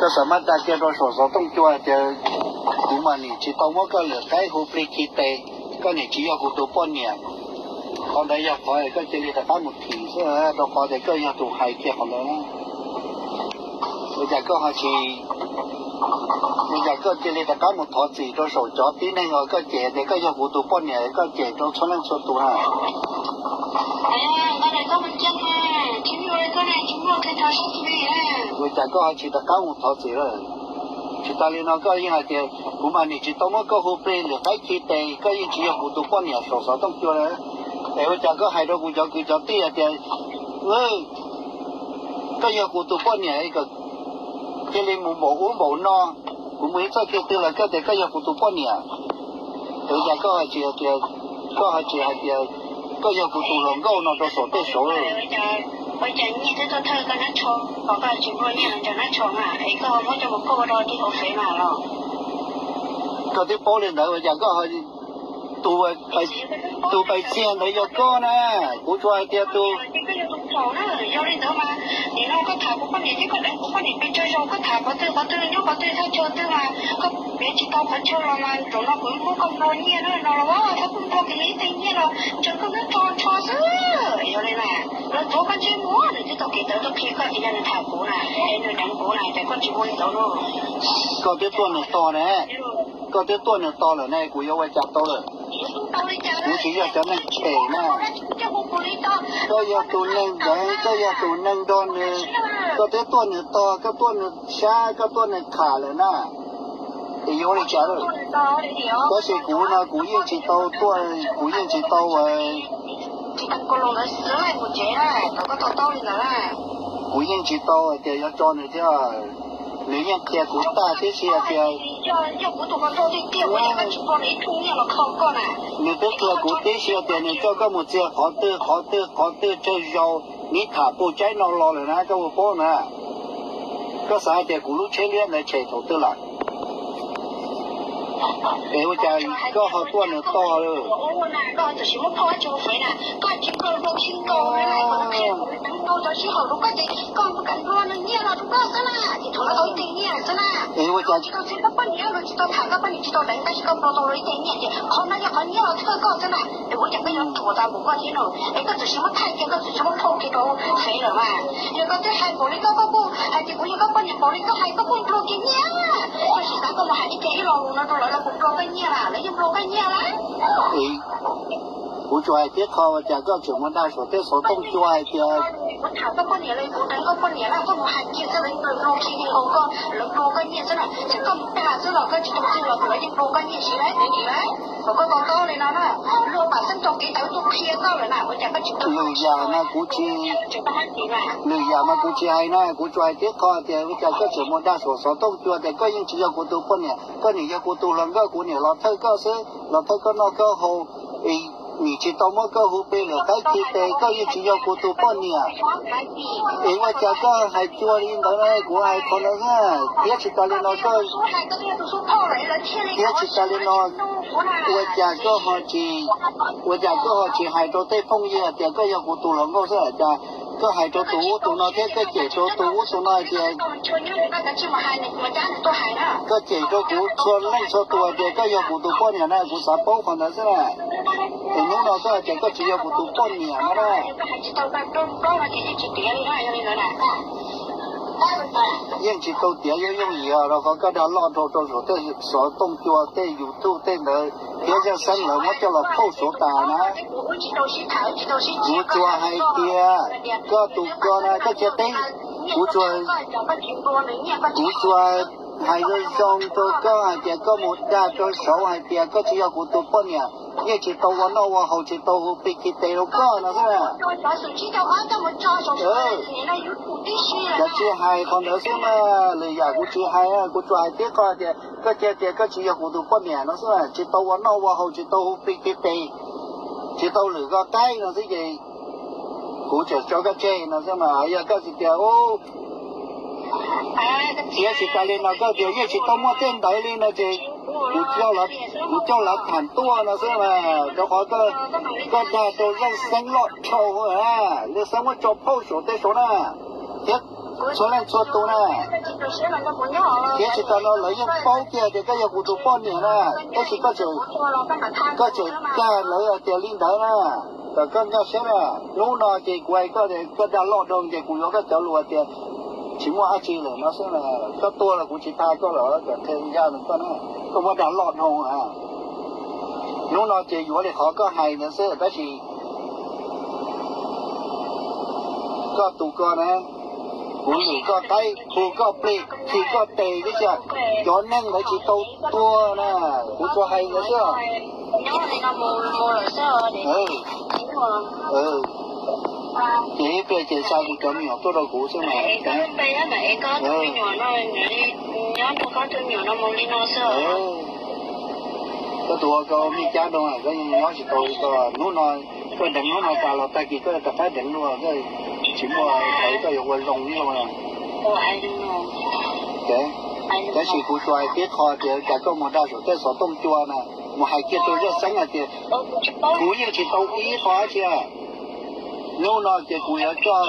Koj xav maj dag kiag rau saum xov tooj cua tias kuv mas nim tsis tau muab koj lwm qaib hu plig khi tes, koj nim tsis yog kuv tus poj niam. Qhov ntawd yog qhov koj cia li rov qab mus thim xwb, rau qhov tias koj yog tus hais kiag qhov ntawd. Ua cas koj ho tsis, ua cas koj cia li rov qab mus thov txim rau saum cov tib neeg uas koj cem tias koj yog kuv tus poj niam, koj cem rau txhua leej txhua tus na? Ua cas koj ho tsis rov qab mus thov txim lawm? Tsis tas li no koj yeej hais tias kuv mas nim tsis tau muab koj hu plig lwm qaib khi tes, koj yeej tsis yog kuv tus poj niam saum xov tooj cua lawm. Es ua cas koj hais rau kuv cov kwv cov tij hais tias koj yog kuv tus poj niam, cia li mus npaum ub npaum no, kuv mus ib txoj kev twg los koj tias koj yog kuv tus poj niam. Es ua cas koj ho tsis hais tias, koj ho tsis hais tias koj yog kuv tus hluas nkauj no rau saum tej saud? Ua cas nyiaj twb tuaj thawj koj nab tsho, koj tsis nplua nyiaj los nrog nab tsho mas es koj muab coj mus pauj rau tej hauv fev mas los? Koj twb paub li ntawd ua cas koj, tus, tus pais xiag ntawd yog koj na. Kuv tsuas hais tias tus, yog li ntawd mas nim no koj tham kuv poj niam thiab koj deev kuv poj niam pes tsawg zaus, koj tham qhov twg qhov twg nyob qhov twg thaj chaw twg mas koj piav tsis tau qhov chaw los mas zaum no kuv muab koj nplua nyiaj no los, koj kuj nplua kiag li tej nyiaj los ntshe koj nab tsho ntsho xwb. Yog li na, lawv tuav koj ntsej muag, nws twb tau kev tawv tuaj qhia koj tias yog nws tham kuv na, es nws deev kuv na, ces koj tsis muaj li ntawd no. Koj twb tuaj nws tog ne, koj twb tuaj nws tog lawm ne, kuv yuav ua cas tau lawm? Kuv tsis yog cov neeg tshem na. Koj yog tus neeg deev, koj yog tus neeg nrog nws, koj twb tuaj nws tog, koj tuaj nws sab, koj tuaj nws qham lawm na. Es yuav ua li cas lawm? Tab sis kuv no kuv yeej tsis tau tuaj, kuv yeej tsis tau, kuv yeej tsis tau hais tias yuav tso nws thiab. Nws yeej qhia kuv tag tib si hais tias, nws twb qhia kuv tib si hais tias nws coj koj mus txiag qhov twg qhov twg qhov twg tsawg zaus, nws tham pus tsaib no los lawm na, koj puas paub na? Koj xav hais tias kuv lub tsheb liab ntawd tshem thaum twg lawm? Es ua cas koj ho tuaj nws tog lawm? Es ua cas, kuv tsuas hais tib qho, ua cas koj tseem mus dag saum tej xov tooj cua hais tias, lwm yam mas kuv tsis, lwm yam mas kuv tsis hais na, kuv tsuas hais tib qho tias ua cas koj tseem mus dag saum xov tooj cua tias koj yeej tsis yog kuv tus poj niam, koj nim yog kuv tus hluas nkauj, kuv nim los thawj koj xwb, los thawj koj noj koj haus, es nim tsis tau muab koj hu plig lwm qaib khi tes, koj yeej tsis yog kuv tus poj niam. Es ua cas koj hais cuag li ntawd na, kuv hais qhov ntawd xwb. Thiab tsis tas li no koj, thiab tsis tas li no, ua cas koj ho tsis, ua cas koj ho tsis hais rau tej phooj ywg tias koj yog kuv tus hluas nkauj xwb, cas koj hais rau tus ub tus no thiab koj cem rau tus ub tus no hais tias, koj cem rau kuv txhua leej txhua tus hais tias koj yog kuv tus poj niam na, kuv xav paub qhov ntawd xwb na. Es hnub no koj hais tias koj tsis yog kuv tus poj niam no na. Yeej tsis tau tiav yooj yooj yim rau qhov koj dag loj nrau rau saum tej xov tooj cua tej YouTube tej ntawd thiab Zeej Xeeb lawv muab coj los pauj suav tas na. Kuv tsuas hais tias koj tus ko na koj cia teb, kuv tsuas, kuv tsuas hais zoo zoo rau koj hais tias koj mus dag rau saud hais tias koj tsis yog kuv tus poj niam, yeej tsis tau ua noj ua haus tsis tau hu plig khi tes rau koj no xwb na. Kuv tsis hais qhov ntawd xwb na, lwm yam kuv tsis hais, kuv tsuas hais tib qho tias koj cia tias koj tsis yog kuv tus poj niam no xwb, tsis tau ua noj ua haus tsis tau hu plig khi tes, tsis tau lwm koj qaib no xwb ces kuv tseem tso koj tseg no xwb mas yog koj tsis tias u, thiab tsis tas li no koj tias yeej tsis tau muaj tej ntawd li no ces kuv, kuv coj lawv tham tuaj no xwb mas rau qhov koj dag rau Zeej Xeeb loj dhau, Zeej Xeeb muab tso pauj saum tej saud na, thiab txhua leej txhua tus na. Thiab tsis tas no lawv yeej paub kiag tias koj yog kuv tus poj niam na, tab sis koj tseem, koj tseem dag lawv hais tias li ntawd na. Kom koj nkag siab na, hnub no ces kuv hais koj tias koj dag loj dhau ces kuv yuav koj cov lus tias tsis muaj dab tsi lawm no xwb na. Koj tuag los kuv tsis tha koj lawm, kom qhia li ncaj rau koj na, koj muab dag loj dhau na. Hnub no ces yuav li qhov koj hais ntawd xwb tab sis koj tus ko na, kuv lwm koj qaib, hu koj plig, khi koj tes tib si, cov neeg ntawd tsis tau tuag na, kuv tsuas hais ntawd xwb. Ces ib pliag ces xa kuv cov me nyuam tuaj rau kuv xwb mas. Koj tus ua koj me cab rau koj yeej nyob tsis tau li ko. Hnub no koj deev, hnub no tas los tag kis koj rov qab deev dua, koj tsis muaj, koj yuav ua zoo ib zaug na. Tab sis kuv tsuas hais tib qho tias cas koj mus dag saum tej xov tooj cua na, mus hais kiag rau Yaj Xeeb hais tias kuv yeej tsis tau ib qho dab tsi. Hnub no ces kuv yuav coj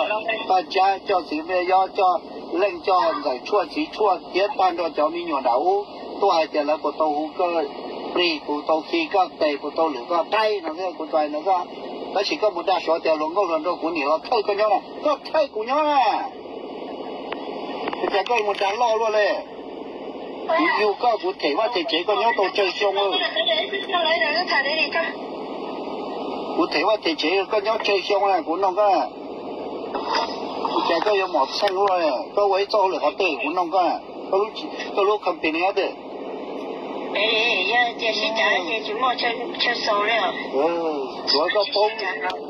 Paj Tsab, coj txiv Npliaj Yob, coj Leej, coj ntxawm tshuaj txiv tshuaj thiab tag nrho cov me nyuam nram ub tuaj hais tias lawv puas tau hu koj plig, puas tau khi koj tes, puas tau lwm koj qaib no xwb, kuv tsuas hais no xwb. Tab sis koj mus dag saum tias hluas nkauj hluas nraug kuv niam los thawj koj nyob na, koj thawj kuv nyob na. Ua cas koj mus dag loj luaj li? Kuv yug koj, kuv them vaj them tsev koj nyob tau tsawg xyoo lawm? Kuv them vaj them tsev koj nyob tsawg xyoo na, kuv noog koj. Ua cas koj yuav mom txheej luaj? Koj ua ib txoj hauj lwm qhov twg kuv noog koj? Koj lub company twg? Tsuav koj paub,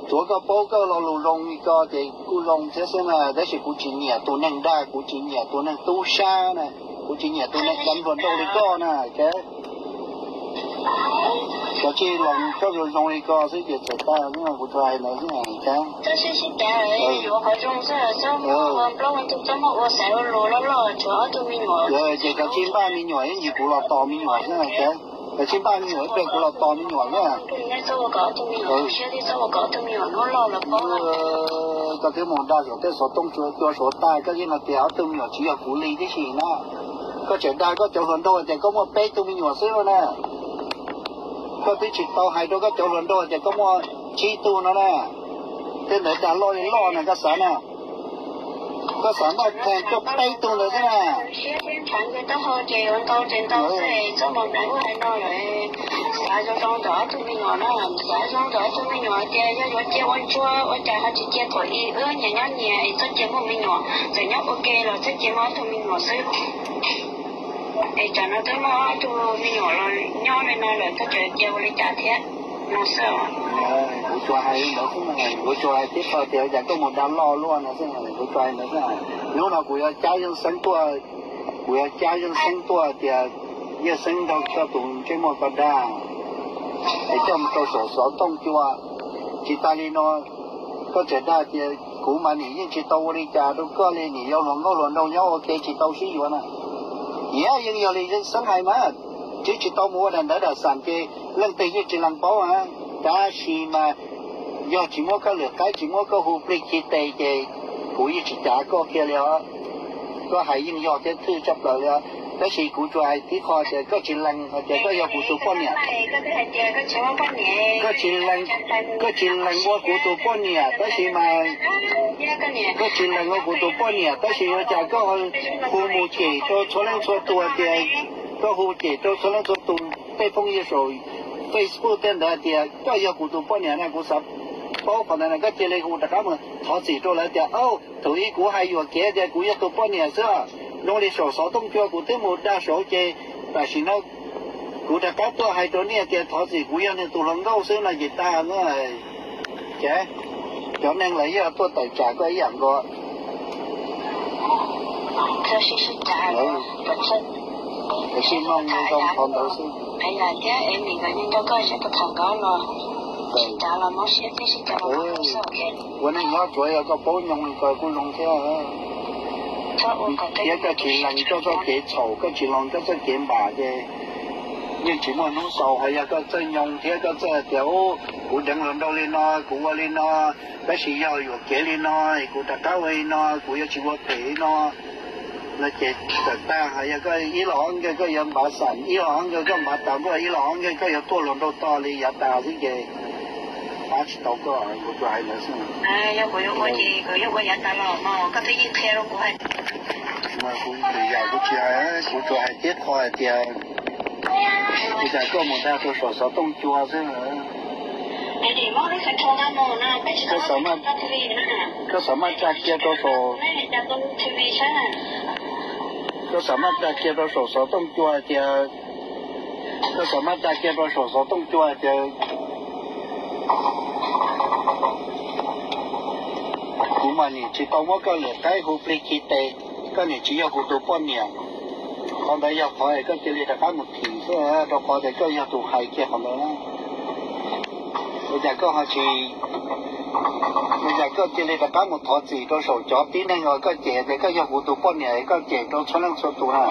tsuav koj paub koj lo lus zoo li ko ces kuj zoo thiab xwb na, tab sis kuv tsis nyiam tus neeg dag, kuv tsis nyiam tus neeg tub sab na, kuv tsis nyiam tus neeg deev hluas nraug li koj na. Kav tsij los koj zoo zoo li ko xwb ces txawm tag xwb, kuv tsuas hais ntawd xwb. Ces kav tsij npaj me nyuam ib ntsis kuv los tos me nyuam xwb. Kav tsij npaj me nyuam ib pliag kuv los tos me nyuam xwb. Koj twb mus dag saum tej xov tooj cua suav tag, koj yeej hais tias ob tug me nyuam tsis yog kuv li tib si na. Koj tseem dag koj cov hluas nraug tias koj muaj peb tug me nyuam xwb na. Koj twb tsis tau hais rau koj cov hluas nraug tias koj muaj tsib tug no na. Tej ntawd dag loj li loj na, koj xav na. Koj xav npaj thee koj peb tug ntawd xwb na. Xav zoo zoo rau ob tug me nyuam na, xav zoo rau ob tug me nyuam tias yog yuav cia ua ntsuag ua cas ho tsis cia thaum ub nyias nyob nyias, txoj cia muaj me nyuam txawm nyob ua ke los txoj cia muaj ob tug me nyuam xwb. Es tsam no twb muaj ob tug me nyuam los nyob li no lawm koj tseem cia ua li cas thiab no xwb. Kuv tsuas hais li ntawd xwb, kuv tsuas hais tib qho tias cas koj mus dag loj luaj no xwb, kuv tsuas hais ntawd xwb. Hnub no kuv yuav cab Yeej Xeeb tuaj, kuv yuav cab Yeej Xeeb tuaj tias Yeej Xeeb nrog koj tus ntsej muag ko dag, es coj mus rau saum xov tooj cua. Tsis tas li no, koj tseem dag tias kuv mas nim yeej tsis tau ua li cas rau koj li, nim yog hluas nkauj hluas nraug nyob ua ke tsis tau sib yuav na. Yog yeej yog li Yeej Xeeb hais mas, twb tsis tau mus ua daim ntawv dam xam ces leej twg yeej tsis lees paub na. Tab sis mas yog tsis muab koj lwm qaib, tsis muab koj hu plig khi tes ces kuv yeej tsis cav koj kiag li os. Koj hais yeej yog thiab thwj tshaj plaws li os. Tab sis kuv tsuas hais tib qho tias koj tsis lees hais tias koj yog kuv tus poj niam. Koj tsis lees, koj tsis lees ua kuv tus poj niam tab sis mas, koj tsis lees ua kuv tus poj niam tab sis ua cas koj hu mus cem rau txhua leej txhua tus tias, koj hu cem rau txhua leej txhua tus tej phooj ywg saum Facebook tej ntawd tias koj yog kuv tus poj niam na. Kuv xav paub qhov ntawd na, koj cia li hu rov qab mus thov txim rau lawv tias, au, thaum ub kuv hais yuam kev tias kuv yog tus poj niam xwb. Zoo li saum xov tooj cua kuv twb mus dag saud ces tam sim no kuv rov qab tuaj hais rau nej tias thov txim, kuv yog nws tus hluas nkauj xwb no ces tag na. Ces cov neeg lawv yeej tuaj tawm tsam koj ib yam nkaus. Sib mloog zoo qhov ntawd xwb. Ua neej nyob tsuav yog koj paub nyoog li ko kuj zoo thiab. Thiab koj tsis lees koj txoj kev txhaum, koj tsis lees koj txoj kev npam ces Yeej tsis muaj hnub xaus hais yog koj txawj nyoo thiab koj txawj hais tias, u, kuv deev hluas nraug li no, kuv ua li no, tab sis yog yuam kev li no, kuv rov qab ua li no, kuv yuav tsis ua phem li no. No ces txawm tag hais yog koj ib los ob nkag koj yuav npav xam, ib los ob nkag koj npav tas nkuaj, ib los ob nkag koj yuav tuaj hluas nraug to li yav tas xwb ces pab tsis tau koj, kuv tsuas hais ntawd xwb. Yog kuv yuav ua ces kuv yuav ua yav tas los mas koj twb yeej qhia rau kuv hais. Mas kuv lwm yam kuv tsis hais, kuv tsuas hais tib qho hais tias ua cas koj mus dag rau saum xov tooj cua xwb. Koj xav maj, koj xav maj tsa kiag rau saum, koj xav maj tsa kiag rau saum xov tooj cua hais tias, koj xav maj tsa kiag rau saum xov tooj cua hais tias kuv mas nim tsis tau muab koj lwm qaib hu plig khi tes, koj nim tsis yog kuv tus poj niam. Qhov ntawd yog qhov koj cia li rov qab mus thim xwb, rau qhov tias koj yog tus hais kiag qhov ntawd. Ua cas koj ho tsis, ua cas koj cia li rov qab mus thov txim rau saum cov tib neeg uas koj cem tias koj yog kuv tus poj niam, koj cem rau txhua leej txhua tus na.